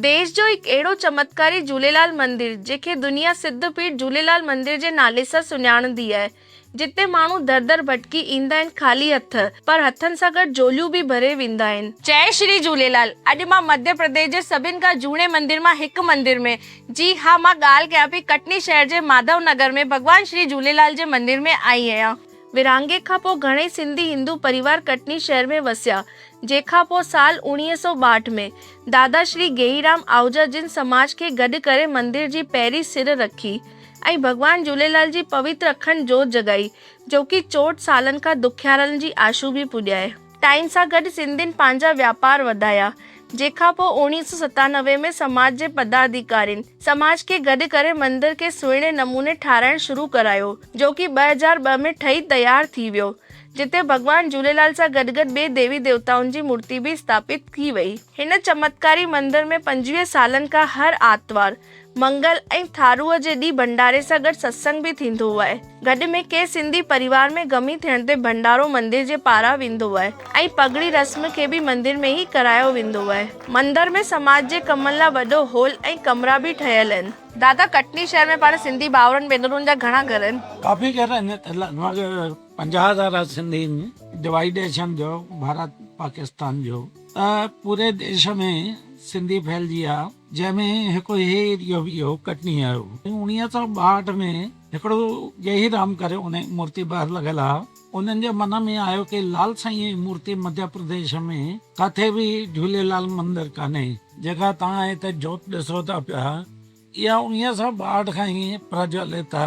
ديش جو هڪ اهڙو چمتڪاري جهوليلال مندر جنهن کي دنيا سڌ پيٺ جهوليلال مندر جي نالي سان سڃاڻندي آهي جتي ماڻهو در در ڀٽڪي ايندا آهن خالي هٿ پر هٿن سان گڏ جهوليون به ڀري ويندا آهن. جئي شري جهوليلال اڄ مان مڌيه پرديش جي سڀن کان جهوني مندر مان هڪ مندر ۾ جي ها مان ڳالهه ڪيان پئي ڪٽني شهر جي ماڌو نگر ۾ ڀڳوان شري جهوليلال جي مندر ۾ آئي آهيان. ورهاڱي کان پوء گهڻئي سنڌي هندو پريوار ڪٽني شهر ۾ وسيا، جنهن کان پوء سال 1962 ۾ دادا شري گيهيرام آهوجا جن سماج کي گڏ ڪري مندر جي پهرين سر رکي ۽ ڀڳوان جهوليلال جي پوتر اکنڊ جوت جڳائي، جوڪي چوٽ سالن کان دکيارن جي آشون به پڄائي. ٽائيم سان گڏ سنڌين پنهنجا وياپار وڌايا، جنهن کان پوء 1997 ۾ سماج جي پداڌيڪارين سماج کي گڏ ڪري مندر کي سهڻي نموني ٺاهرائڻ شروع ڪرايو، جو ڪي 2002 ۾ ٺهي تيار ٿي ويو، جتي ڀڳوان جهوليلال سان گڏ گڏ ٻين ديوي ديوتائن جي مورتي به اسٿاپت ٿي وئي. هن چمتڪاري مندر ۾ 25 سالن کان هر آتوار، منگل ۽ ٿاروء جي ڏينهن ڀنڊاري سان گڏ ستسنگ به ٿيندو آهي. گڏ ۾ ڪنهن سنڌي پريوار ۾ غمي ٿيڻ تي ڀنڊارو مندر جي پاران ويندو آهي ۽ پڳڙي رسم کي به مندر ۾ ئي ڪرايو ويندو آهي. مندر ۾ سماج جي ڪمن لا وڏو هال ۽ ڪمرا به ٺهيل آهن. دادا ڪٽني شهر ۾ پاڻ سنڌي ڀائرن ڀينرن جا گهڻا گهر آهن؟ ڪافي گهر آهن لڳ ڀڳ 50,000 سنڌي آهن. ڊوائيڊيشن جو ڀارت پاڪستان جو ته پوري ديش ۾ سنڌي ڦهلجي ويا. جنهن ۾ هڪ هي ايريو به هو ڪٽنيء جو. 1962 ۾ هڪڙو گيهي رام ڪري ان جي مورتي ٻاهر لڳل آ. انهن جي من ۾ آيو ڪي لال سائينء جي مورتي مڌيه پرديش ۾ ڪاٿي به جهوليلال مندر ڪانهي. جيڪا توهان هتي جوت ڏسو ٿا پيا، اها 1962 کان ئي پرجولت آ،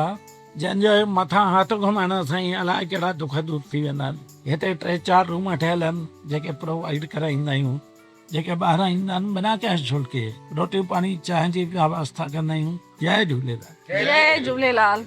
جنهن جي مٿان هٿ گهمائڻ سان ئي الائي ڪهڙا دک دور ٿي ويندا آهن. هتي ٽي چار روم ٺهيل آهن، جيڪي پرووائيڊ ڪرائيندا آهيون. جيڪي ٻاهران ايندا آهن بنا ڪنهن شلڪ جي روٽي پاڻي چانهه جي به ويوسٿا ڪندا آهيون. جئي جهوليلال. جئي جهوليلال.